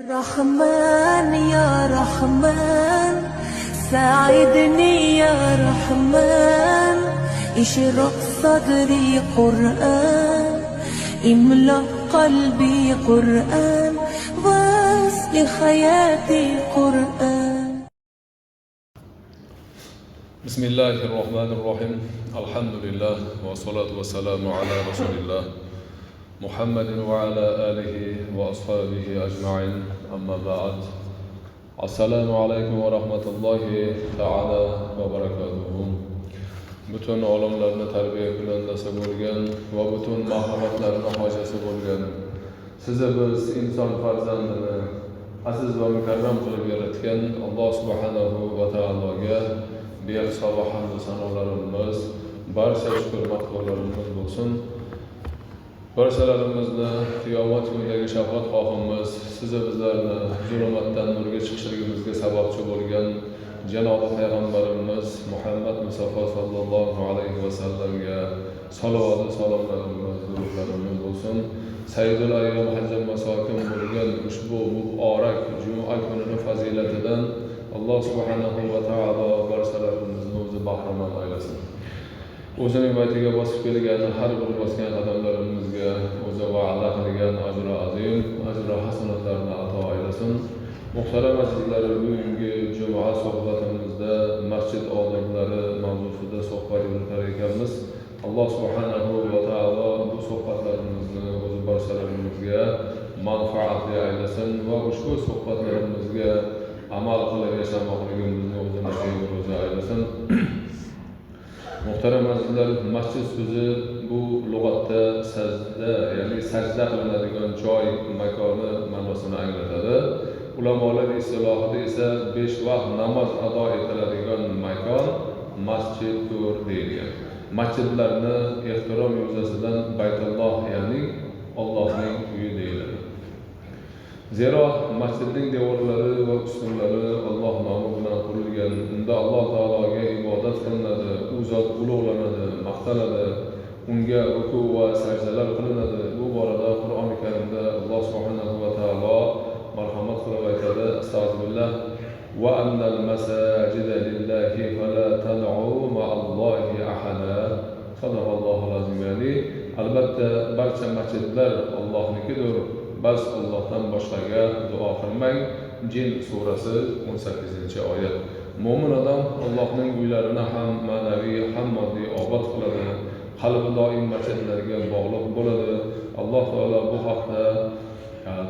رحمن يا رحمن ساعدني يا رحمن اشرح صدري قرآن املأ قلبي قرآن واصل حياتي قرآن. بسم الله الرحمن الرحيم. الحمد لله والصلاة والسلام على رسول الله محمد وعلى آله وأصحابه أجمعين. أما بعد، السلام عليكم ورحمة الله تعالى وبركاته. Butun olamlarni tarbiya kunandasi bo'lgan va butun maxluqotlarni hojasi bo'lgan sizni biz inson farzandini aziz va mukarram qilib yaratgan Alloh subhanahu va taologa behisob hamdu sanolarimiz, barcha shukr maqtovlarimiz bo'lsin. Barchalarimizni qiyomat kunidagi shafoat xohimiz, sizni bizlarni zulmatdan nurga chiqishligimizga sababchi bo'lgan janobi payg'ambarimiz Muhammad Mustafa sallallohu alayhi va sallamga salovat salomlarimiz, durudlarimiz bo'lsin. Sayyidul ayyom hajjal masokin bo'lgan ushbu muborak juma kunini fazilatidan Alloh subhanahu va taolo barchalarimizni o'zi bahramand aylasin. O'zining baytiga bosib kelgan har bir bosgan qadamlarimizga o'zi va'da qilgan ajri azim, ajri hasanatlarni ato aylasin. Muhtaram azizlar, bugungi juma suhbatimizda masjid odoblari mavzusida suhbat yuritar ekanmiz. Alloh subhanahu va taolo bu suhbatlarimizni o'zi barchalarimizga manfaatli aylasin va ushbu suhbatlarimizga amal qilib yashamoqligimizni o'zi nasib ro'za aylasin. Muhtaram azizlar, masjid so'zi bu lug'atda sajda, ya'ni sajda qilinadigan joy, makoni ma'nosini anglatadi. Ulamolar istilohida esa 5 vaqt namoz ado etiladigan makon masjiddir deyilgan. Masjidlarni ehtirom yuzasidan Baytulloh, ya'ni Allohning uyi deyiladi. Zero masjidning devorlari va ustunlari Alloh nomi bilan qurilgan. Unda Alloh taologa ibodat qilinadi, u zot ulug'lanadi, maqtaladi, unga ruku va sajdalar qilinadi. Bu borada Qur'oni Karimda Alloh subhanahu va taolo marhamat qilib aytadi: Astag'firullah va annal masajida lillahi fala tad'u ma'allohi ahada. Sadaqallohul azim. Ya'ni albatta barcha masjidlar Allohnikidir. Bas Allohdan boshqaga duo qilmang. Jin surasi 18-oyat. Mo'min odam Allohning uylarini ham ma'naviy, ham moddiy obod qiladi. Qalbi doim masjidlarga bog'liq bo'ladi. Alloh taolo bu haqda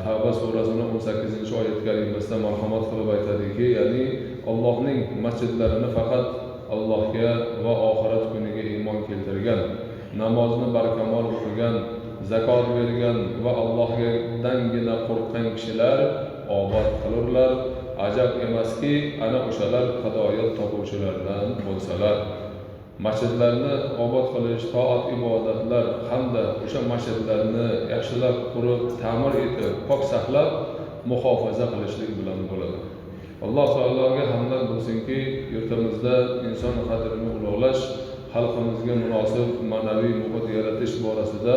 Tavba surasining 18-oyat karimasida marhamat qilib aytadiki, ya'ni Allohning masjidlarini faqat Allohga va oxirat kuniga iymon keltirgan, namozni barkamol o'qigan, zakot bergan va Allohgandangina qo'rqqan kishilar obod qilurlar. Ajab emaski, ana o'shalar hidoyat topuvchilardan bo'lsalar. Masjidlarni obod qilish, toat ibodatlar hamda o'sha masjidlarni yaxshilab qurib, ta'mir etib, pok saqlab, muhofaza qilishlik bilan bo'ladi. Alloh taologa hamdlar bo'lsinki, yurtimizda inson qadrini ulug'lash, xalqimizga munosib ma'naviy muhit yaratish borasida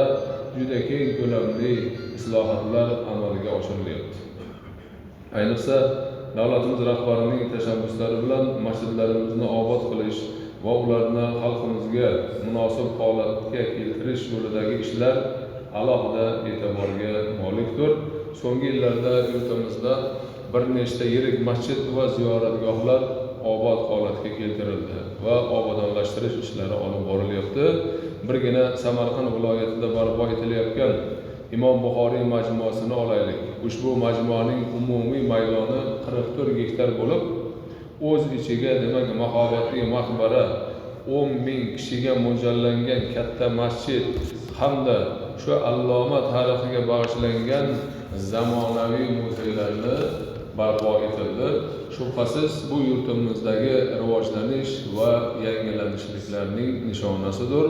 juda keng ko'lamli islohotlar amalga oshirilyapti. Ayniqsa, davlatimiz rahbarining tashabbuslari bilan masjidlarimizni obod qilish va ularni xalqimizga munosib holatga keltirish yo'lidagi ishlar alohida e'tiborga molikdir. So'nggi yillarda yurtimizda bir nechta yirik masjid va ziyoratgohlar obod holatga keltirildi va obodonlashtirish ishlari olib borilyapti. Birgina Samarqand viloyatida barpo etilayotgan Imom Buxoriy majmuasini olaylik. Ushbu majmuaning umumiy maydoni 44 gektar bo'lib, o'z ichiga demak mahobatli maqbara, 10 ming kishiga mo'ljallangan katta masjid hamda shu alloma tarixiga bag'ishlangan zamonaviy muzeylarni barpo etildi. Shubhasiz bu yurtimizdagi rivojlanish va yangilanishliklarning nishonasidir.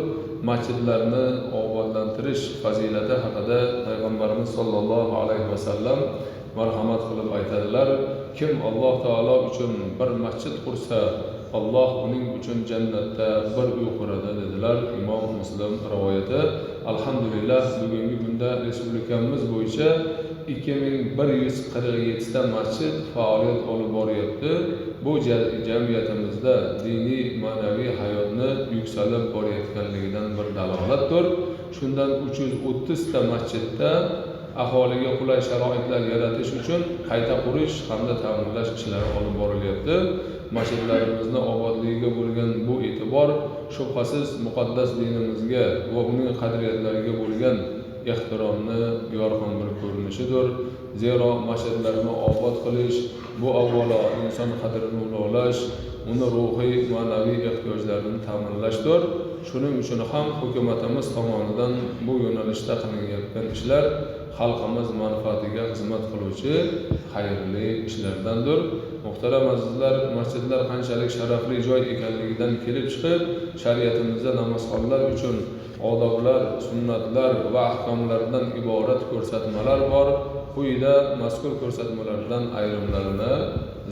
Masjidlarni obodlantirish fazilati haqida payg'ambarimiz sollallohu alayhi vasallam marhamat qilib aytadilar: kim Alloh taolo uchun bir masjid qursa, Alloh uning uchun jannatda bir uy quradi dedilar. Imom Muslim rivoyati. Alhamdulillah, bugungi kunda respublikamiz bo'yicha 2147 ta masjid faoliyat olib boryapti. Bu jamiyatimizda diniy ma'naviy hayotni yuksalib borayotganligidan bir dalolatdir. Shundan 330 ta masjidda aholiga qulay sharoitlar yaratish uchun qayta qurish hamda ta'mirlash ishlari olib borilyapti. Masjidlarimizni obodligiga bo'lgan bu e'tibor shubhasiz muqaddas dinimizga va uning qadriyatlariga bo'lgan ehtiromni yorqin bir ko'rinishidir. Zero masjidlarni obod qilish bu avvalo inson qadrini ulug'lash, uni ruhiy, ma'naviy ehtiyojlarini ta'minlashdir. Shuning uchun ham hukumatimiz tomonidan bu yo'nalishda qilinayotgan ishlar xalqimiz manfaatiga xizmat qiluvchi xayrli ishlardandir. Muhtaram azizlar, masjidlar qanchalik sharafli joy ekanligidan kelib chiqib, shariatimizda namozxonlar uchun odoblar, sunnatlar va ahkomlardan iborat ko'rsatmalar bor. Quyida mazkur ko'rsatmalardan ayrimlarini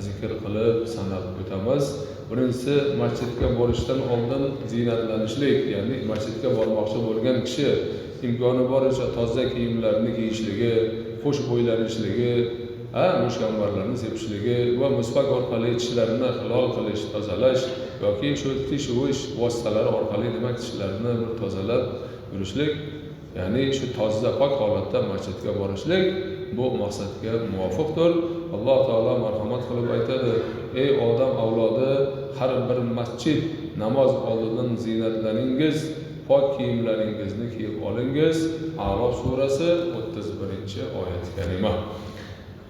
zikr qilib sanab o'tamiz. Birinchisi, masjidga borishdan oldin ziynatlanishlik, ya'ni masjidga bormoqchi bo'lgan kishi imkoni boricha toza kiyimlarni kiyishligi, xushbo'ylanishligi, mushkambarlarni sepishligi va misvak orqali tishlarini halol qilish, tozalash yoki shu tish yuvish vositalari orqali demak tishlarni bir tozalab yurishlik, ya'ni shu toza pok holatda masjidga borishlik bu maqsadga muvofiqdir. Alloh taolo marhamat qilib aytadi: ey odam avlodi, har bir masjid namoz oldidan ziynatlaningiz, pok kiyimlaringizni kiyib olingiz. A'rof surasi 31-oyat kalima.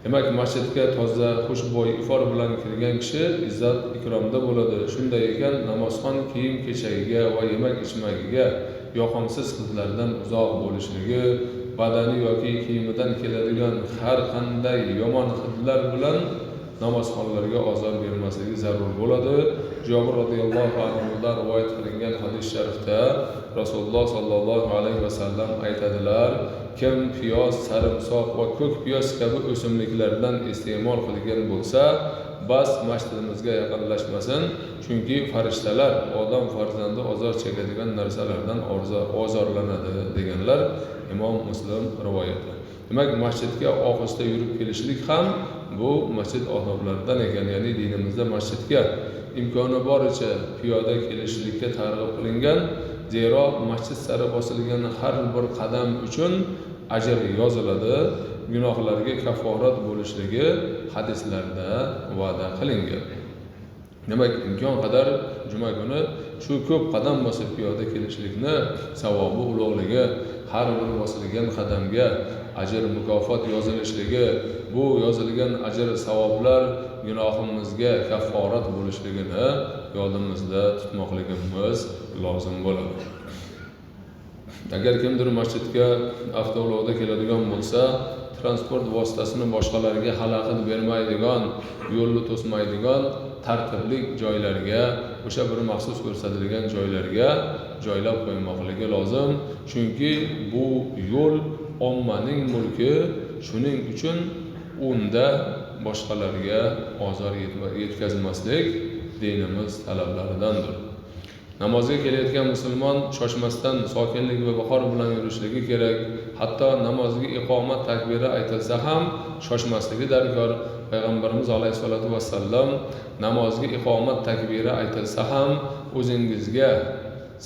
Demak, masjidga toza, xushbo'y, ifor bilan kirgan kishi izzat ikromda bo'ladi. Shunday ekan, namozxon kiyim kechagiga va yemak ichmagiga yoqimsiz hidlardan uzoq bo'lishligi, badani yoki kiyimidan keladigan har qanday yomon hidlar bilan namozxonlarga ozor bermasligi zarur bo'ladi. Jobir radhiyallohu anhudan rivoyat qilingan hadis sharifda Rasululloh sallallohu alayhi vasallam aytadilar: kim piyoz, sarimsoq va ko'k piyoz kabi o'simliklardan iste'mol qilgan bo'lsa, bas masjidimizga yaqinlashmasin, chunki farishtalar odam farzandi ozor chekadigan narsalardan ozorlanadi deganlar. Imom Muslim rivoyati. Demak, masjidga ohista yurib kelishlik ham bu masjid odoblaridan ekan, ya'ni dinimizda masjidga imkoni boricha piyoda kelishlikka targ'ib qilingan. Zero masjid sari bosilgan har bir qadam uchun ajr yoziladi, gunohlarga kaforat bo'lishligi hadislarda va'da qilingan. Demak, imkon qadar juma kuni shu ko'p qadam bosib piyoda kelishlikni savobi ulug'ligi, har bir bosilgan qadamga ajr mukofot yozilishligi, bu yozilgan ajr savoblar gunohimizga kafforat bo'lishligini yodimizda tutmoqligimiz lozim bo'ladi. Agar kimdir masjidga avtoulovda keladigan bo'lsa, transport vositasini boshqalarga xalaqit bermaydigan, yo'lni to'smaydigan tartibli joylarga, o'sha bir maxsus ko'rsatilgan joylarga joylab qo'ymoqligi lozim. Chunki bu yo'l ommaning mulki, shuning uchun unda boshqalarga ozor yetkazmaslik dinimiz talablaridandir. Namozga kelayotgan musulmon shoshmasdan sokinlik va vaqor bilan yurishligi kerak. Hatto namozga iqomat takbiri aytilsa ham shoshmasligi darkor. Payg'ambarimiz alayhisolatu vassallam namozga iqomat takbiri aytilsa ham o'zingizga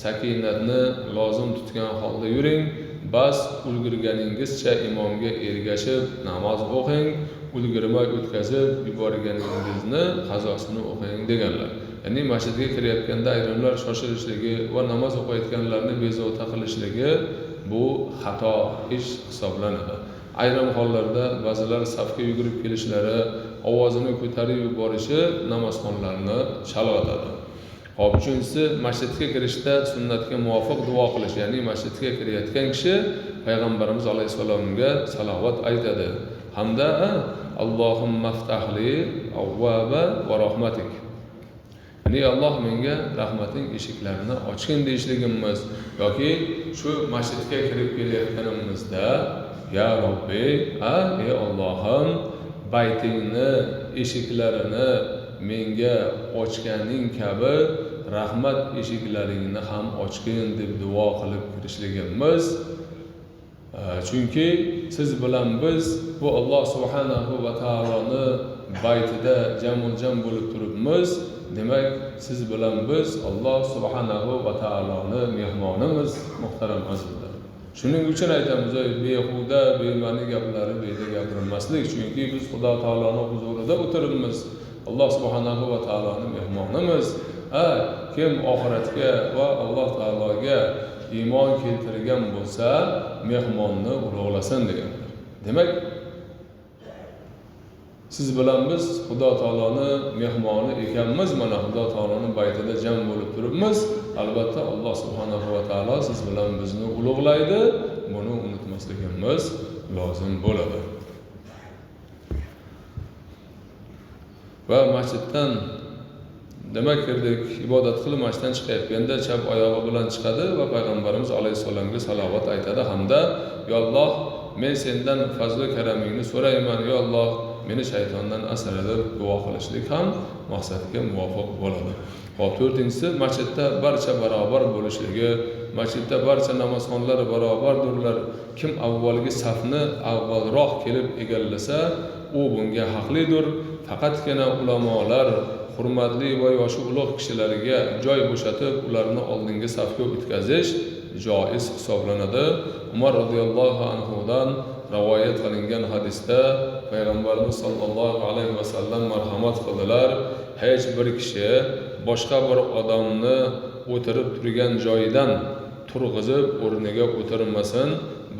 sakinatni lozim tutgan holda yuring, bas ulgurganingizcha imomga ergashib namoz o'qing, ulgurmay o'tkazib yuborganingizni qazosini o'qing deganlar. Ya'ni masjidga kirayotganda ayrimlar shoshilishligi va namoz o'qiyotganlarni bezovta qilishligi bu xato ish hisoblanadi. Ayrim hollarda ba'zilar safga yugurib kelishlari, ovozini ko'tarib yuborishi namozxonlarni chalg'itadi. Xo'p, uchinchisi, masjidga kirishda sunnatga muvofiq duo qilish, ya'ni masjidga kirayotgan kishi Payg'ambarimiz alayhissalomga salovat aytadi hamda Allohumma ftahli avvaba va rahmatik. Ya'ni Alloh menga rahmating eshiklarini ochgin deyishligimiz yoki shu masjidga kirib kelayotganimizda ya Robbi, ey Allohim, baytingni eshiklarini menga ochganing kabi rahmat eshiklaringni ham ochgin deb duo qilib kirishligimiz Chunki siz bilan biz bu Alloh subhanahu va taoloni baytida jamul-jam bo'lib turibmiz. Demak, siz bilan biz Alloh subhanahu va taoloni mehmonimiz, muhtaram azizlar. Shuning uchun aytamiz, behuda, bema'ni gaplari beda gapirilmaslik, chunki biz Xudo taoloni huzurida o'tiribmiz. Alloh subhanahu va taoloni mehmonimiz. Kim oxiratga va Alloh taologa iymon keltirgan bo'lsa, mehmonni ulug'lasin deganlar. Demak, siz bilan biz Xudo taoloni mehmoni ekanmiz, mana Xudo taoloni baytida jam bo'lib turibmiz. Albatta Alloh subhanahu va taolo siz bilan bizni ulug'laydi. Buni unutmasligimiz lozim bo'ladi. Va masjiddan demak kirdik, ibodat qilib masjiddan chiqayotganda chap oyog'i bilan chiqadi va payg'ambarimiz alayhissalomga salovat aytadi hamda: "Yo Alloh, men sendan fazli karamingni so'rayman, yo Alloh, meni shaytondan asra" deb duo qilishlik ham maqsadga muvofiq bo'ladi. Xo'p, to'rtinchisi, masjidda barcha barobar bo'lishligi. Masjidda barcha namozxonlar barobardirlar. Kim avvalgi safni avvalroq kelib egallasa, u bunga haqlidir. Faqatgina ulamolar, hurmatli va yoshi ulug' kishilarga joy bo'shatib, ularni oldingi safga o'tkazish joiz hisoblanadi. Umar radhiyallohu anhudan rivoyat qilingan hadisda payg'ambarimiz sollallohu alayhi vasallam marhamat qildilar: hech bir kishi boshqa bir odamni o'tirib turgan joyidan turg'izib o'rniga o'tirmasin,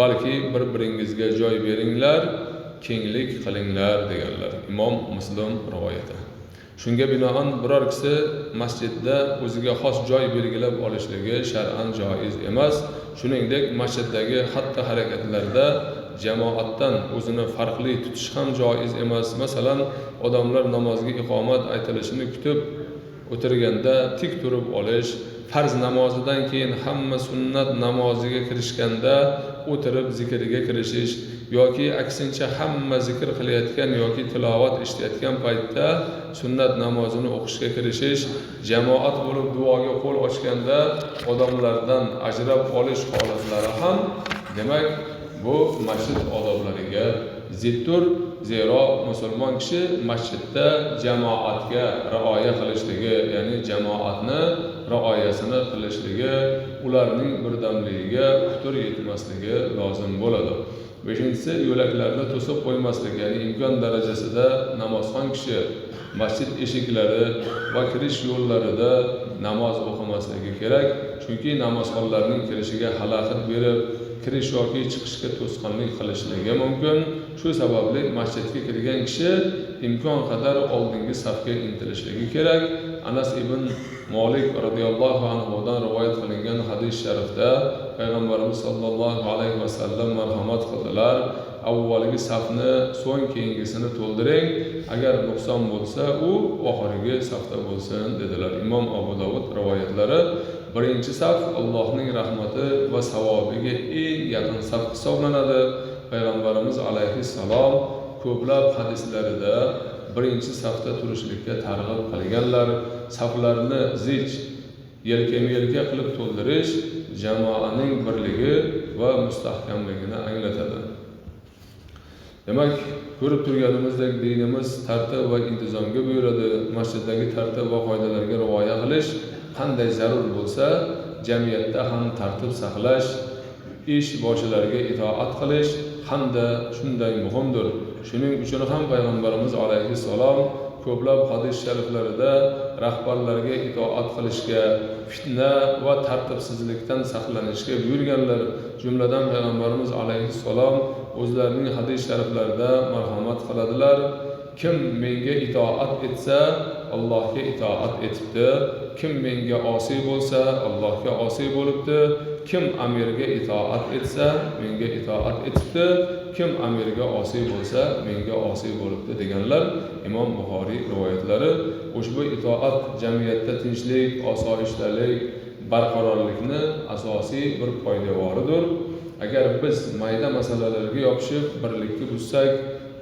balki bir-biringizga joy beringlar, kenglik qilinglar deganlar. Imom Muslim rivoyati. Shunga binoan biror kishi masjidda o'ziga xos joy belgilab olishligi shar'an joiz emas. Shuningdek, masjiddagi xatti-harakatlarda jamoatdan o'zini farqli tutish ham joiz emas. Masalan, odamlar namozga iqomat aytilishini kutib o'tirganda tik turib olish, farz namozidan keyin hamma sunnat namoziga kirishganda o'tirib zikriga kirishish yoki aksincha hamma zikr qilayotgan yoki tilovat eshitayotgan paytda sunnat namozini o'qishga kirishish, jamoat bo'lib duoga qo'l ochganda odamlardan ajrab olish holatlari ham demak bu masjid odoblariga ziddir. Zero musulmon kishi masjidda jamoatga rioya qilishligi, ya'ni jamoatni rioyasini qilishligi, ularning birdamligiga putur yetmasligi lozim bo'ladi. Beshinchisi, yo'laklarni to'sib qo'ymaslik, ya'ni imkon darajasida namozxon kishi masjid eshiklari va kirish yo'llarida namoz o'qimasligi kerak, chunki namozxonlarning kirishiga xalaqit berib, kirish yoki chiqishga to'sqinlik qilishligi mumkin. Shu sababli masjidga kirgan kishi imkon qadar oldingi safga intilishligi kerak. Anas ibn Molik radhiyallohu anhudan rivoyat qilingan hadis sharifda payg'ambarimiz sollallohu alayhi vasallam marhamat qildilar: avvalgi safni so'ng keyingisini to'ldiring, agar nuqson bo'lsa u oxirgi safda bo'lsin dedilar. Imom Abu Dovud rivoyatlari. Birinchi saf Allohning rahmati va savobiga eng yaqin saf hisoblanadi. Payg'ambarimiz alayhissalom ko'plab hadislarida birinchi safda turishlikka targ'ib qilganlar. Saflarni zich, yelkama-yelka qilib to'ldirish jamoaning birligi va mustahkamligini anglatadi. Demak, ko'rib turganimizdek dinimiz tartib va intizomga buyuradi. Masjiddagi tartib va qoidalarga rioya qilish qanday zarur bo'lsa, jamiyatda ham tartib saqlash, ish boshilariga itoat qilish hamda shunday muhimdir. Shuning uchun ham payg'ambarimiz alayhissalom ko'plab hadis shariflarida rahbarlarga itoat qilishga, fitna va tartibsizlikdan saqlanishga buyurganlar. Jumladan payg'ambarimiz alayhissalom o'zlarining hadis shariflarida marhamat qiladilar: kim menga itoat etsa, Allohga itoat etibdi. Kim menga osiy bo'lsa, Allohga osiy bo'libdi. Kim amirga itoat etsa, menga itoat etibdi. Kim amirga osiy bo'lsa, menga osiy bo'libdi deganlar. Imom Buxoriy rivoyatlari. Ushbu itoat jamiyatda tinchlik, osoyishtalik, barqarorlikni asosiy bir poydevoridir. Agar biz mayda masalalarga yopishib birlikni buzsak,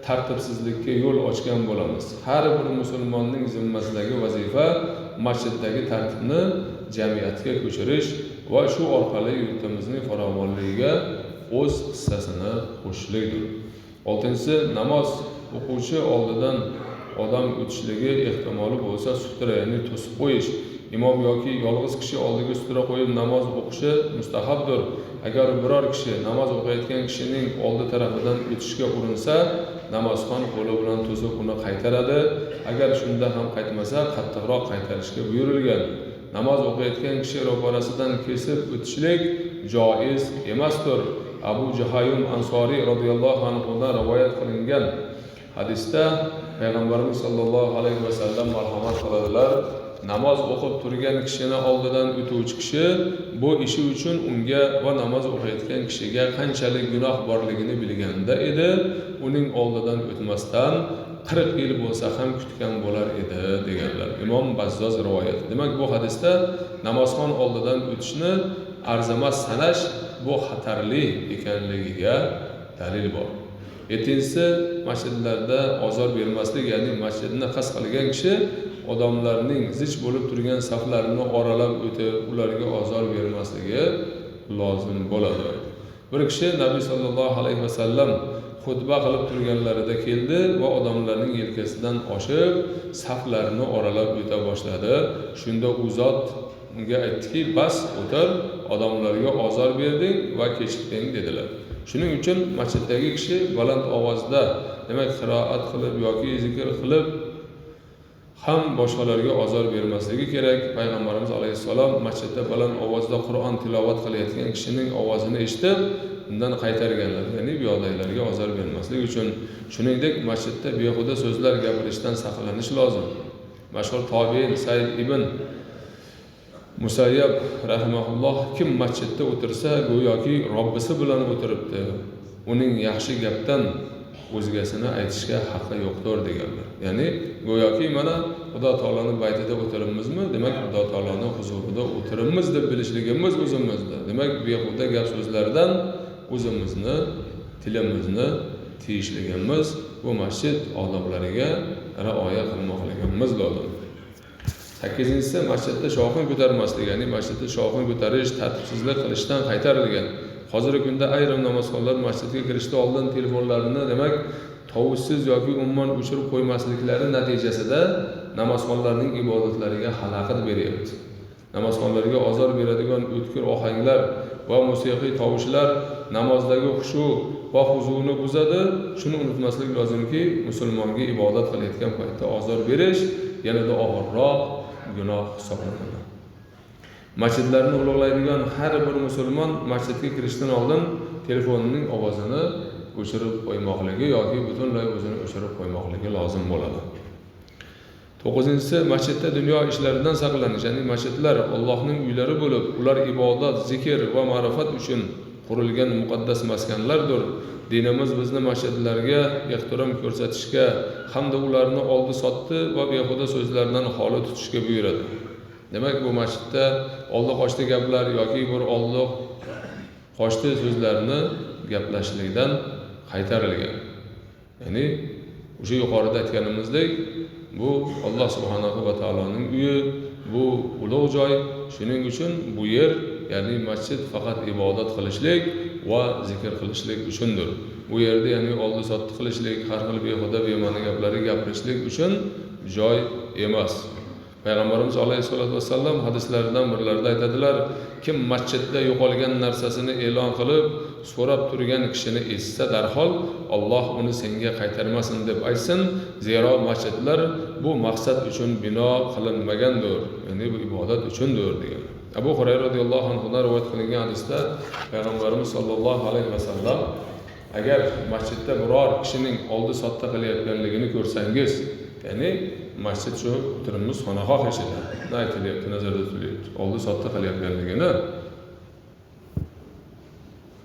tartibsizlikka yo'l ochgan bo'lamiz. Har bir musulmonning zimmasidagi vazifa masjiddagi tartibni jamiyatga ko'chirish va shu orqali yurtimizning farovonligiga o'z hissasini qo'shishlikdir. Oltinchisi, namoz o'quvchi oldidan odam o'tishligi ehtimoli bo'lsa sutra, ya'ni to'sib qo'yish. Imom yoki yolg'iz kishi oldiga sutra qo'yib namoz o'qishi mustahabdir. Agar biror kishi namoz o'qiyotgan kishining oldi tarafidan o'tishga urinsa, namozxon qo'li bilan to'sib uni qaytaradi. Agar shunda ham qaytmasa, qattiqroq qaytarishga buyurilgan. Namoz o'qiyotgan kishi ro'parasidan kesib o'tishlik joiz emasdir. Abu Juhaym Ansoriy radhiyallohu anhudan rivoyat qilingan hadisda Payg'ambarimiz sallallohu alayhi vasallam marhamat qiladilar: namoz o'qib turgan kishini oldidan o'tuvchi kishi bu ishi uchun unga va namoz o'qiyotgan kishiga qanchalik gunoh borligini bilganda edi, uning oldidan o'tmasdan 40 yil bo'lsa ham kutgan bo'lar edi deganlar. Imom Bazzoz rivoyati. Demak, bu hadisda namozxon oldidan o'tishni arzimas sanash bu xatarli ekanligiga dalil bor. Yettinchisi, masjidlarda ozor bermaslik, ya'ni masjidni qasd qilgan kishi odamlarning zich bo'lib turgan saflarini oralab o'tib, ularga ozor bermasligi lozim bo'ladi. Bir kishi Nabiy sallallohu alayhi vasallam xutba qilib turganlarida keldi va odamlarning yelkasidan oshib, saflarini oralab o'ta boshladi. Shunda u zot unga aytdiki: "Bas, o'tir, odamlarga ozor berding va kechikding" dedilar. Shuning uchun masjiddagi kishi baland ovozda, demak, qiroat qilib yoki zikr qilib ham boshqalarga ozor bermasligi kerak. Payg'ambarimiz alayhissalom masjidda baland ovozda Qur'on tilovat qilayotgan kishining ovozini eshitib, undan qaytarganlar, ya'ni bu yoqdagilarga ozor bermaslik uchun. Shuningdek, masjidda behuda so'zlar gapirishdan saqlanish lozim. Mashhur tobiin Said ibn Musayyab rahimahulloh: kim masjidda o'tirsa, go'yoki Robbisi bilan o'tiribdi, uning yaxshi gapdan o'zgasini aytishga haqqi yo'qdir deganlar. Ya'ni go'yoki mana Xudo taoloning baytida o'tiribmizmi, demak Xudo taoloning huzurida o'tiribmiz deb bilishligimiz o'zimizda. Demak, behuda gap so'zlardan o'zimizni, tilimizni tiyishligimiz, bu masjid odoblariga rioya qilmoqligimiz lozim. Sakkizinchisi, masjidda shovqin ko'tarmaslik, ya'ni masjidda shovqin ko'tarish, tartibsizlik qilishdan qaytarilgan. Hozirgi kunda ayrim namozxonlar masjidga kirishdan oldin telefonlarini, demak, tovushsiz yoki umuman o'chirib qo'ymasliklari natijasida namozxonlarning ibodatlariga xalaqit beryapti. Namozxonlarga ozor beradigan o'tkir ohanglar va musiqiy tovushlar namozdagi xushu va huzurni buzadi. Shuni unutmaslik lozimki, musulmonga ibodat qilayotgan paytda ozor berish yanada og'irroq gunoh hisoblanadi. Masjidlarni ulug'laydigan har bir musulmon masjidga kirishdan oldin telefonining ovozini o'chirib qo'ymoqligi yoki butunlay o'zini o'chirib qo'ymoqligi lozim bo'ladi. To'qqizinchisi, masjidda dunyo ishlaridan saqlanish, ya'ni masjidlar Allohning uylari bo'lib, ular ibodat, zikr va ma'rifat uchun qurilgan muqaddas maskanlardir. Dinimiz bizni masjidlarga ehtirom ko'rsatishga hamda ularni oldi-sotdi va behuda so'zlardan xoli tutishga buyuradi. Demak, bu masjidda oldi-qochdi gaplar yoki bir oldi-qochdi so'zlarni gaplashishlikdan qaytarilgan. Ya'ni o'sha yuqorida aytganimizdek, bu Alloh subhanahu va taoloning uyi, bu ulug' joy. Shuning uchun bu yer, ya'ni masjid faqat ibodat qilishlik va zikr qilishlik uchundir. Bu yerda, ya'ni oldi-sotdi qilishlik, har xil behuda bema'ni gaplarni gapirishlik uchun joy emas. Payg'ambarimiz alayhisolatu vassallam hadislaridan birlarida aytadilar: kim masjidda yo'qolgan narsasini e'lon qilib, so'rab turgan kishini eshitsa, darhol Alloh uni senga qaytarmasin deb aytsin, zero masjidlar bu maqsad uchun bino qilinmagandir, ya'ni bu ibodat uchundir degan. Abu Hurayra radhiyallohu anhudan rivoyat qilingan hadisda Payg'ambarimiz sollallohu alayhi vasallam agar masjidda biror kishining oldi-sotdi qilayotganligini ko'rsangiz, ya'ni masjid shu o'tiribmiz xonaqoh ichida aytilyapti, nazarda tutilyapti, oldi-sotdi qilayotganligini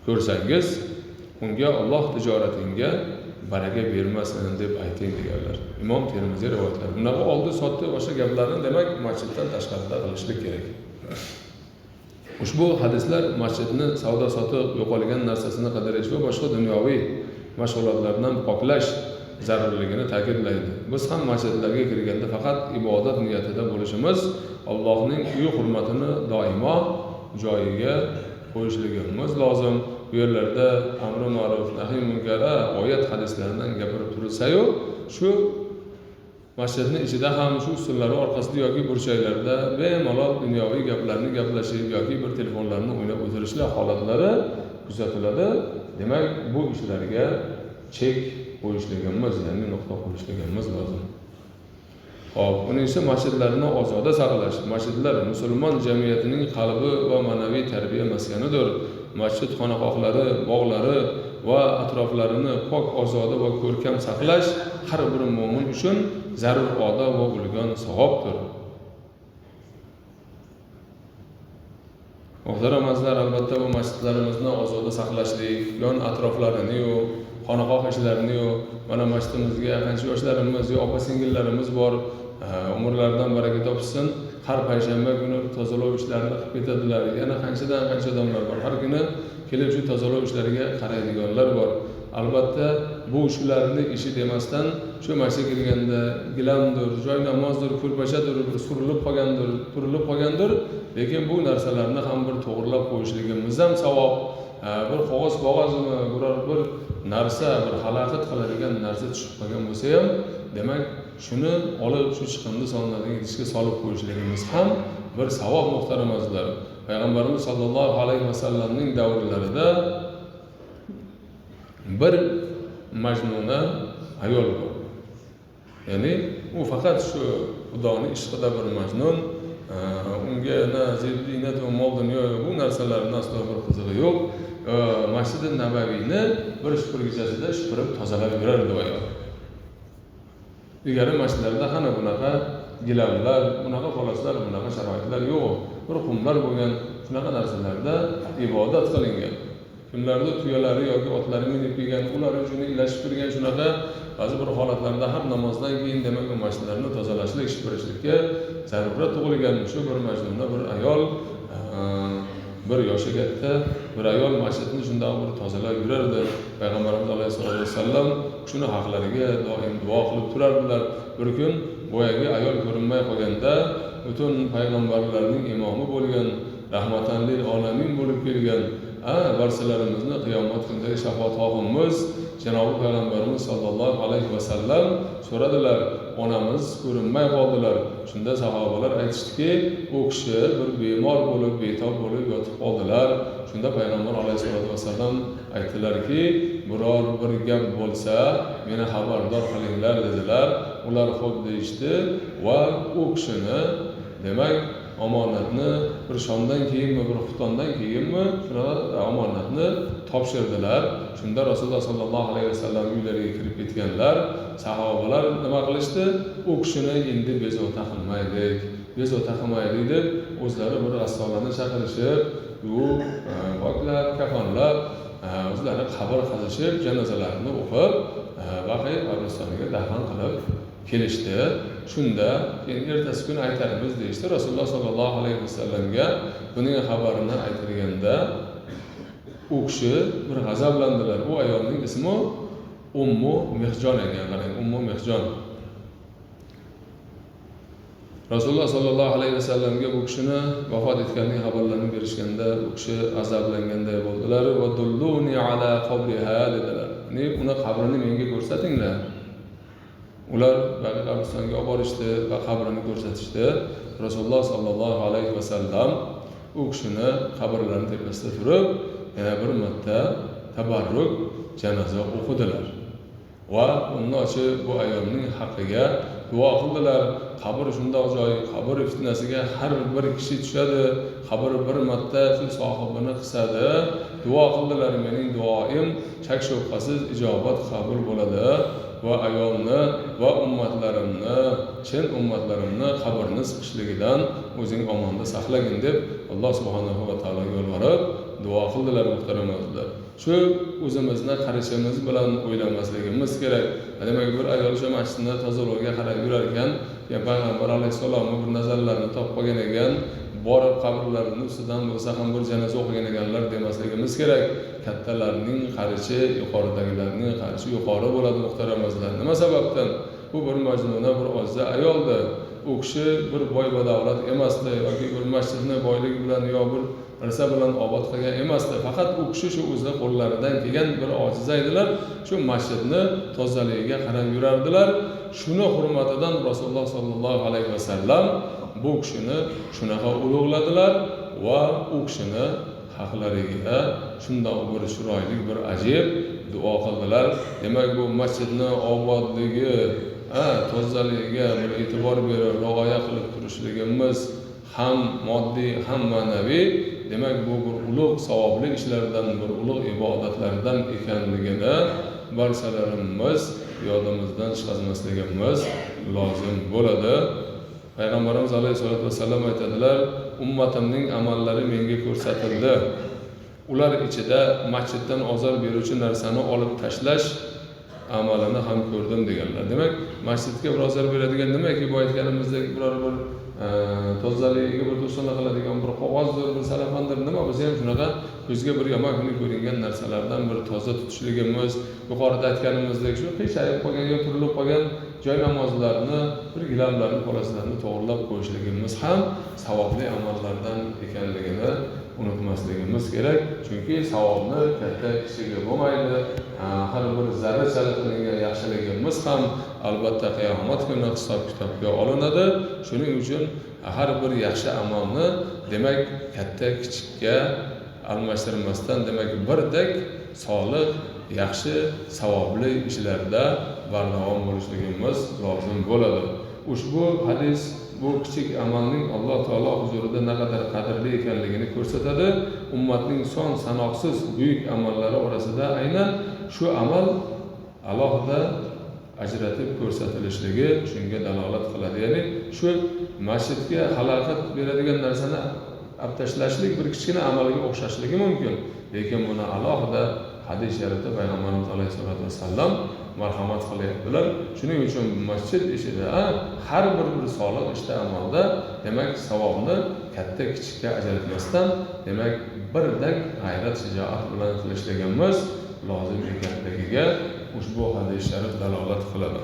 ko'rsangiz, unga Alloh tijoratingga baraka bermasin deb ayting deganlar. Imom Termiziy rivoyatlari. Bunaqa oldi-sotdi boshqa gaplarni, demak, masjiddan tashqarida qilishlik kerak. Ushbu hadislar masjidni savdo-sotiq, yo'qolgan narsasini qidirish va boshqa dunyoviy mashg'ulotlardan poklash zarurligini ta'kidlaydi. Biz ham masjidlarga kirganda faqat ibodat niyatida bo'lishimiz, Allohning uyi hurmatini doimo joyiga qo'yishligimiz lozim. Bu yerlarda amri ma'ruf, nahiy munkar, oyat hadislardan gapirib turilsa-yu, shu masjidning ichida ham shu ustunlari orqasida yoki burchaklarda bemalol dunyoviy gaplarni gaplashib yoki bir telefonlarni o'ynab o'tirishlar holatlari kuzatiladi. Demak, bu ishlarga chek qo'yishligimiz, ya'ni nuqta qo'yishligimiz lozim. Xo'p, uning masjidlarni ozoda saqlash. Masjidlar musulmon jamiyatining qalbi va ma'naviy tarbiya maskanidir. Masjid xonaqohlari, bog'lari va atroflarini pok, ozoda va ko'rkam saqlash har bir mo'min uchun zarur odob va ulkan savobdir. Muhtaram azizlar, albatta bu masjidlarimizni ozoda saqlashlik, yon atroflarini-yu, xonaqoh ishlarini-yu, mana masjidimizga qancha yoshlarimiz, yo opa-singillarimiz bor, umrlaridan baraka topsin, har payshanba kuni tozalov ishlarini qilib ketadilar. Yana qanchadan qancha odamlar bor, har kuni kelib shu tozalov ishlariga qaraydiganlar bor. Albatta bu shularni ishi demasdan, shu masjidga kirganda gilamdir, joy namozdir, ko'rpachadir, bir surilib qolgandir, turilib qolgandir, lekin bu narsalarni ham bir to'g'rilab qo'yishligimiz ham savob. Bir qog'oz qog'ozmi, biror bir narsa, bir xalaqit qiladigan narsa tushib qolgan bo'lsa ham, demak shuni olib shu chiqindi solinadigan idishga solib qo'yishligimiz ham bir savob muhtaram azizlar. Payg'ambarimiz sollallohu alayhi vasallamning davrlarida bir majnuna ayol bor. Ya'ni u faqat shu Xudoni ishqida bir majnun, unga na zeb-ziynat va mol dunyo bu narsalarning aslo bir qizig'i yo'q. Masjid-i Nabaviyni bir supurgichasida supurib tozalab yurardi ayol. Ilgari masjidlarda qana bunaqa gilamlar, bunaqa poloslar, bunaqa sharoitlar yo'q. Bir qumlar bo'lgan, shunaqa narsalarda ibodat qilingan. Kimlarda tuyalari yoki otlari minib kelgan, ular uchun ilashib turgan shunaqa ba'zi bir holatlarda har namozdan keyin demak u masjidlarni tozalashlik, supurishlikka zarurat tug'ilgan. Shu bir majnunda bir ayol, bir yoshi katta bir ayol masjidni shundoq bir tozalab yurardi. Payg'ambarimiz alayhissalatu vassallam shuni haqlariga doim duo qilib turardilar. Bir kun boyagi ayol ko'rinmay qolganda butun payg'ambarlarning imomi bo'lgan, rahmatan lil olamin bo'lib kelgan, barchalarimizni qiyomat kunidagi shafoatxohimiz janobi payg'ambarimiz sollallohu alayhi vasallam so'radilar, onamiz ko'rinmay qoldilar. Shunda sahobalar aytishdiki, u kishi bir bemor bo'lib, betob bo'lib yotib qoldilar. Shunda payg'ambar alayhissalatu vassallam aytdilarki, biror bir gap bo'lsa meni xabardor qilinglar dedilar. Ular xo'p deyishdi va u kishini demak omonatni bir shomdan keyinmi, bir xuftondan keyinmi shunaqa omonatni topshirdilar. Shunda Rasululloh sollallohu alayhi vasallam uylariga kirib ketganlar. Sahobalar nima qilishdi? U kishini endi bezovta qilmaylik, bezovta qilmaylik deb o'zlari bir g'assolani chaqirishib, yuvib, poklab, kafanlab, o'zlari qabr qazishib, janozalarini o'qib, Baqiy qabristoniga dafn qilib kelishdi. Shunda keyin ertasi kuni aytarmiz deyishdi. Rasululloh sollallohu alayhi vasallamga buning xabarini aytilganda u kishi bir g'azablandilar. U ayolning ismi Ummu Mehjon ekan. Qarang, Ummu Mehjon. Rasululloh sollallohu alayhi vasallamga bu kishini vafot etganligi xabarlarini berishganda u kishi azoblanganday bo'ldilar va dulluni ala qabriha dedilar. Ya'ni uni qabrini menga ko'rsatinglar. Ular Baqiy qabristonga olib borishdi va qabrini ko'rsatishdi. Rasululloh sollallohu alayhi vasallam u kishini qabrlarining tepasida turib yana bir marta tabarruk janoza o'qidilar va undan bu ayolning haqqiga duo qildilar. Qabr shundoq joy, qabr fitnasiga har bir kishi tushadi, qabr bir marta shu sohibini qisadi. Duo qildilar, mening duoim shak shubhasiz ijobat qabul bo'ladi va ayolni va ummatlarimni, chin ummatlarimni qabrni siqishligidan o'zing omonda saqlagin deb Alloh subhanahu va taologa yolvorib duo qildilar muhtaram azizlar. Shu o'zimizni qarashimiz bilan o'ylamasligimiz kerak. Demak, bir ayol shu masjidni tozalovga qarab yurar ekan, payg'ambar alayhissalomni bir nazarlarini topib qolgan ekan, borib qabrlarini ustidan bo'lsa ham bir janoza o'qigan ekanlar demasligimiz kerak. Kattalarning qarichi yuqoridagilarning qarichi yuqori bo'ladi muhtaram azizlar. Nima sababdan? Bu bir majnuna, bir ozza ayoldi. U kishi bir boy badavlat emasdi yoki bir masjidni boyligi bilan yo bir narsa bilan obod qilgan emasdi. Faqat u kishi shu o'zini qo'llaridan kelgan bir ojiza edilar. Shu masjidni tozaligiga qarab yurardilar. Shuni hurmatidan Rasululloh sollallohu alayhi vasallam bu kishini shunaqa ulug'ladilar va u kishini haqlariga shundoq bir chiroyli bir ajib duo qildilar. Demak, bu masjidni obodligi, tozaligiga bir e'tibor berib, rioya qilib turishligimiz ham moddiy, ham ma'naviy, demak bu bir ulug' savobli ishlardan, bir ulug' ibodatlardan ekanligini barchalarimiz yodimizdan chiqarmasligimiz lozim bo'ladi. Payg'ambarimiz alayhisolatu vassalam aytadilar: ummatimning amallari menga ko'rsatildi. Ular ichida masjiddan ozor beruvchi narsani olib tashlash amalini ham ko'rdim deganlar. Demak, masjidga bir ozor beradigan nimaki, bu aytganimizdek biror bir tozaligiga bir to'sqinlik qiladigan bir qog'ozdir, bir salafandir, nima bo'lsa ham shunaqa ko'zga bir yomon kuni ko'ringan narsalardan bir toza tutishligimiz, yuqorida aytganimizdek shu qiyshayib qolgan yo turilib qolgan joy namozlarni, bir gilamlarni, xolaslarni to'g'rilab qo'yishligimiz ham savobli amallardan ekanligini unutmasligimiz kerak. Chunki savobni katta kichigi bo'lmaydi. Har bir zarrachalik qilingan yaxshiligimiz ham albatta qiyomat kuni hisob kitobga olinadi. Shuning uchun har bir yaxshi amalni demak katta kichikka almashtirmasdan, demak birdek solih, yaxshi, savobli ishlarda bardavom bo'lishligimiz lozim bo'ladi. Ushbu hadis bu kichik amalning Alloh taolo huzurida naqadar qadrli ekanligini ko'rsatadi. Ummatning son sanoqsiz buyuk amallari orasida aynan shu amal alohida ajratib ko'rsatilishligi shunga dalolat qiladi. Ya'ni shu masjidga xalaqit beradigan narsani olib tashlashlik bir kichkina amalga o'xshashligi mumkin, lekin buni alohida hadis sharifda Payg'ambarimiz alayhisolatu vassalam marhamat qilyaptilar. Shuning uchun masjid ishida har bir solih ishda, amalda demak savobni katta kichikka ajratmasdan, demak birdak g'ayrat shijoat bilan qilishligimiz lozim ekanligiga ushbu hadis sharif dalolat qiladi.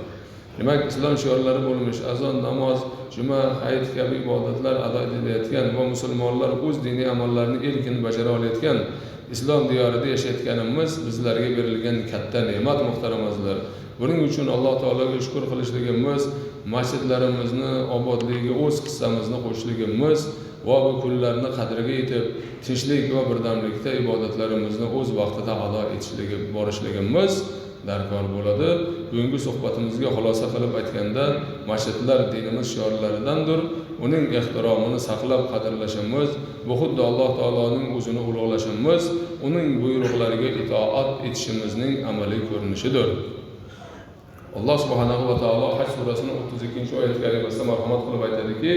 Demak, islom shiorlari bo'lmish azon, namoz, juma, hayit kabi ibodatlar ado etilayotgan va musulmonlar o'z diniy amallarini erkin bajara olayotgan islom diyorida yashayotganimiz bizlarga berilgan katta ne'mat, muhtaram azizlar. Buning uchun Alloh taologa shukr qilishligimiz, masjidlarimizni obodligiga o'z hissamizni qo'shishligimiz va bu kunlarni qadriga yetib, tinchlik va birdamlikda ibodatlarimizni o'z vaqtida ado etishligi borishligimiz darkor bo'ladi. Bugungi suhbatimizga xulosa qilib aytganda, masjidlar dinimiz shiorlaridandir. Uning ehtiromini saqlab qadrlashimiz, bu xuddi Alloh taoloning o'zini ulug'lashimiz, uning buyruqlariga itoat etishimizning amaliy ko'rinishidir. Alloh subhanahu va taolo Haj surasining 32-oyat karimasida marhamat qilib aytadiki,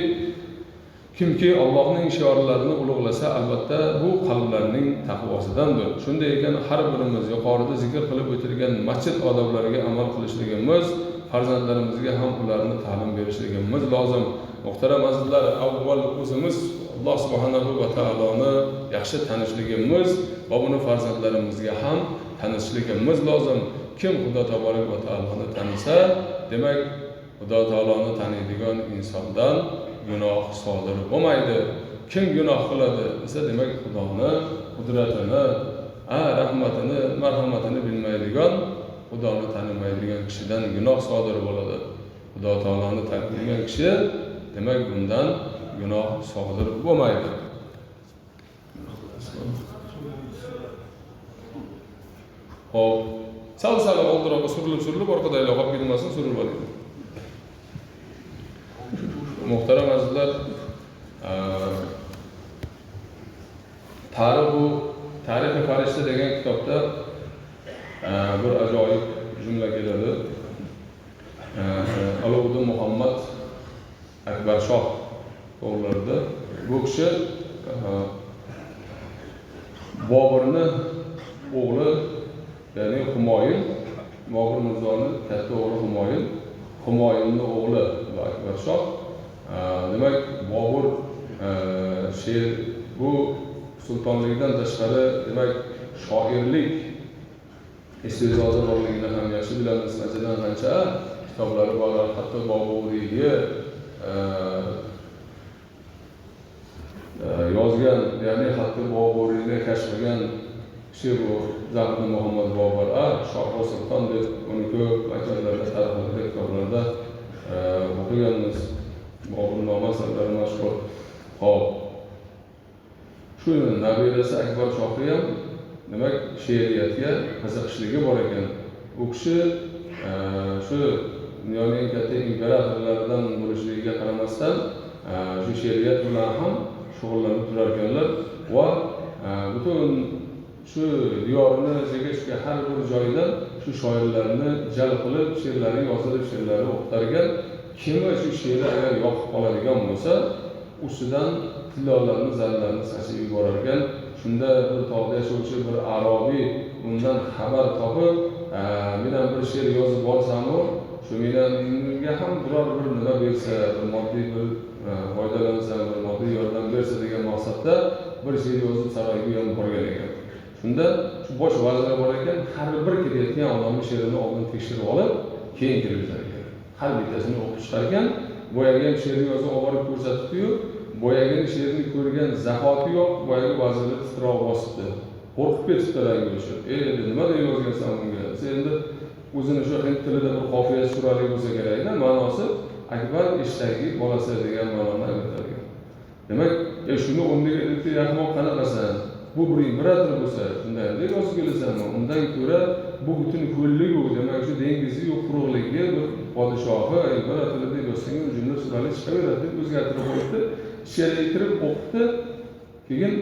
kimki Allohning shiorlarini ulug'lasa, albatta bu qalblarning taqvosidandir. Shunday ekan, har birimiz yuqorida zikr qilib o'tilgan masjid odoblariga amal qilishligimiz, farzandlarimizga ham ularni ta'lim berishligimiz lozim. Muhtaram azizlar, avval o'zimiz Alloh subhanahu va taoloni yaxshi tanishligimiz va buni farzandlarimizga ham tanishligimiz lozim. Kim Xudo taborak va taoloni tanisa, demak Xudo taoloni taniydigan insondan gunoh sodir bo'lmaydi. Kim gunoh qiladi desa, demak Xudoni qudratini, rahmatini, marhamatini bilmaydigan, Xudoni tanimaydigan kishidan gunoh sodir bo'ladi. Xudo taoloni taniydigan kishi, demak bundan gunoh sodir bo'lmaydi. Xo'p, sal-sal oldinroqqa surilib orqadagilar qolib ketmasin, surilib oling. Muhtaram azizlar, Tarixi farishta degan kitobda bir ajoyib jumla keladi. Alovuddin Muhammad Akbar Shoh to'g'rilarida bu kishi Boburni o'g'li, ya'ni Humoyun, Bobur Mirzoni katta o'g'li Humoyun, Humoyunning o'g'li va Akbar Shoh. Demak, Bobur she'r bu sultonlikdan tashqari, demak, shoirlik istedodi borligini ham yaxshi bilamiz. Qanchadan qancha kitoblari bor, hatto Boburiyga yozgan, ya'ni hatto Kishi bu Zahiriddin Muhammad Bobur Shoh va Sulton deb uni ko'p makonlarda, tarixlarda, kitoblarda o'qiganmiz. Boburnoma asarlari mashhur. Xo'p. Shu nabirasi Akbar Shohni ham demak she'riyatga qiziqishligi bor ekan. U kishi shu dunyoning eng katta imperatorlaridan bo'lishligiga qaramasdan shu she'riyat bilan ham shug'ullanib turar ekanlar va butun shu diyorini chekka har bir joyidan shu shoirlarni jalb qilib, she'rlarini yozdirib, she'rlarini o'qitar ekan. Kimi shu she'ri agar yoqib qoladigan bo'lsa, ustidan tillolarni, zarlarni sachib yuborar ekan. Shunda bir tog'da yashovchi bir arobiy undan xabar topib, men ham bir she'r yozib borsamu, shu menga ham biror bir nima bersa, bir moddiy bir foydalansam, bir moddiy yordam bersa degan maqsadda bir she'r yozib saroyga ham borgan ekan. Shunda shu bosh vaziri bor ekan, har bir kelayotgan odamning she'rini oldin tekshirib olib, keyin kirgizar ekan. Har bittasini o'qib chiqar ekan. Boyagi ham she'rni yozib olib borib ko'rsatibdi-yu, boyagini she'rini ko'rgan zahoti yo'q, boyagi vazirni titroq bosibdi. Qo'rqib ketibdi rangi o'chib. Nima deb yozgansan bunga? Sen endi o'zini shu hind tilida bir qofiyasi surali bo'lsa kerakda, ma'nosi Akbar eshagi bolasi degan ma'noni anglatar ekan. Demak, shuni o'rniga debdi, ahmoq qanaqasan? Bu bir imperator bo'lsa, shunday deb yozib kelasanmi? Undan ko'ra bu butun ko'lligu, demak shu dengizi yo'q quruqligi bir podshohi imperator deb yozsang, u jumla surali chiqaveradi deb o'zgartirib qo'yibdi. Ichkariga kirib o'qibdi. Keyin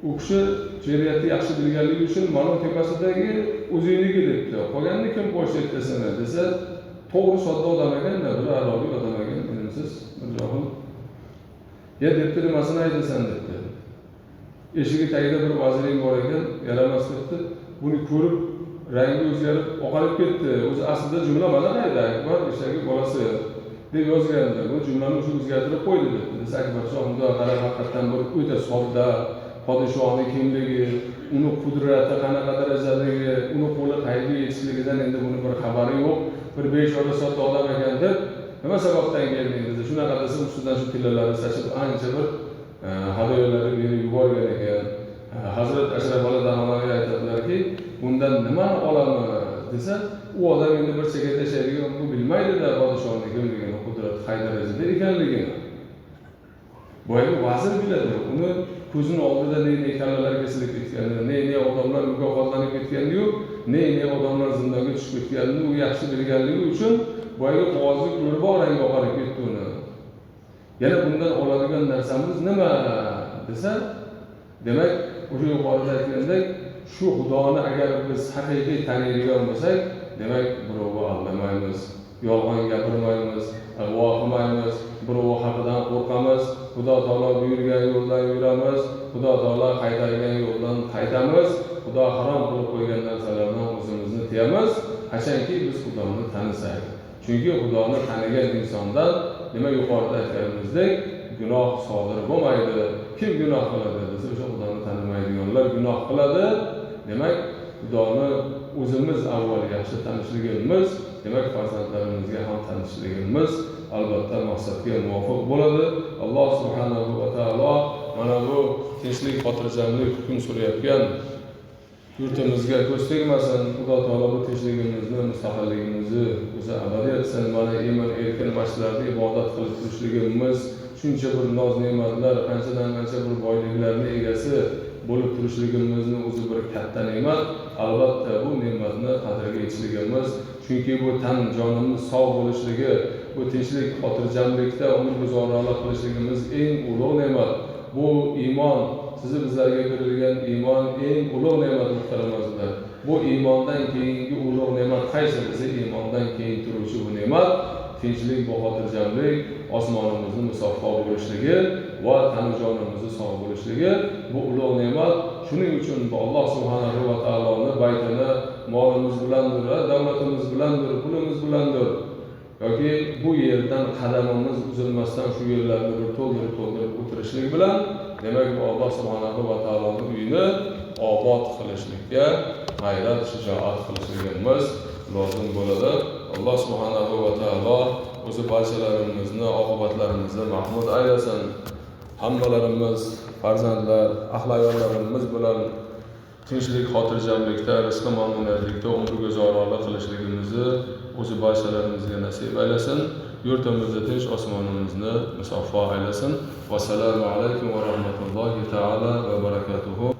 u kishi she'riyatni yaxshi bilganligi uchun mana tepasidagi o'zingniki debdi. Qolganini kim boshlayapti desa, to'g'ri sodda odam ekanda, bir arobiy odam ekan, ilmsiz, bir johil. Ya debdi, nimasini aytasan debdi. Eshigi tagida bir vaziring bor ekan, yaramas debdi. Buni ko'rib rangi o'zgarib oqarib ketdi. O'zi aslida jumla mana qayda, Akbar eshagi bolasi deb yozgandi. Bu jumlani o'sha o'zgartirib qo'ydi debdi. Desa Akbar shoh bunday qarab haqiqatdan bir o'ta sodda podshohning kimligi, uni qudrati qanaqa darajadaligi, uni qo'li qayerga yetishligidan endi buni bir xabari yo'q. Bir bechora sodda odam ekan deb, nima sababdan kelding desa, shunaqa desa ustidan shu tillalarni sachib ancha bir hadoyalarni berib yuborgan ekan. Hazrat Ashraf Ali Dahanaviy aytadilarki, bundan nimani olamiz desa, u odam endi bir chekka tashlaydigan, bu bilmaydi-da podshohning kimligini, qudrati qay darajada ekanligini. Boyagi vazir biladi, uni ko'zini oldida ne-ne kallalar kesilib ketganini, ne-ne odamlar mukofotlanib ketganini-yu, ne-ne odamlar zindonga tushib ketganini u yaxshi bilganligi uchun boyagi qog'ozni ko'rib rangi oqarib ketdi uni. Yana bundan oladigan narsamiz nima desa, demak, o'sha yuqorida aytgandek, shu Xudoni agar biz haqiqiy taniydigan bo'lsak, demak, birovni aldamaymiz, yolg'on gapirmaymiz, ig'vo qilmaymiz, birov haqidan qo'rqamiz, Xudo taolo buyurgan yo'ldan yuramiz, Xudo taolo qaytargan yo'ldan qaytamiz, Xudo harom qilib qo'ygan narsalardan o'zimizni tiyamiz, qachonki biz Xudoni tanisak. Chunki Xudoni tanigan insondan, nima yuqorida aytganimizdek, gunoh sodir bo'lmaydi. Kim gunoh qiladi desa, o'sha Xudoni tanimaydiganlar gunoh qiladi. Demak, Xudoni o'zimiz avval yaxshi tanishligimiz, demak farzandlarimizga ham tanishligimiz albatta maqsadga muvofiq bo'ladi. Alloh subhanahu va taolo mana bu tinchlik, xotirjamlik hukm surayotgan yurtimizga ko'z tegmasin. Xudo taolo bu tinchligimizni, mustaqilligimizni o'zi abadiy etsin. Mana emin erkin masjidlarda ibodat qilib turishligimiz, shuncha bir noz ne'matlar, qanchadan qancha bir boyliklarni egasi bo'lib turishligimizni o'zi bir katta ne'mat. Albatta bu ne'matni qadriga yetishligimiz, chunki bu tan jonimiz sog' bo'lishligi, bu tinchlik, xotirjamlikda umr guzaronlik qilishligimiz eng ulug' ne'mat. Bu iymon, sizni bizlarga berilgan iymon eng ulug' ne'mat muhtaram azizlar. Bu iymondan keyingi ulug' ne'mat qaysi desa, iymondan keyin turuvchi bu ne'mat tinchlik va xotirjamlik, osmonimizni musaffo bo'lishligi va tanu jonimizni sog' bo'lishligi bu ulug' ne'mat. Shuning uchun bu Alloh subhanahu va taoloni baytini molimiz bilandir, davlatimiz bilandir, pulimiz bilandir yoki bu yerdan qadamimiz uzilmasdan shu yerlarni bir to'ldirib o'tirishlik bilan, demak bu Alloh subhanahu va taoloning uyini obod qilishlikka g'ayrat, shijoat qilishligimiz lozim bo'ladi. Alloh subhanahu va taolo o'zi barchalarimizni oqibatlarimizni mahmud aylasin. Hammalarimiz farzandlar, ahli ayollarimiz bilan Tinchlik, xotirjamlikda, rizqi mamnuniyatlikda umr go'zaronlik qilishligimizni o'zi barchalarimizga nasib aylasin. Yurtimizni tinch, osmonimizni musaffo aylasin. Vassalomu alaykum va rahmatullohi taala va barakatuhu.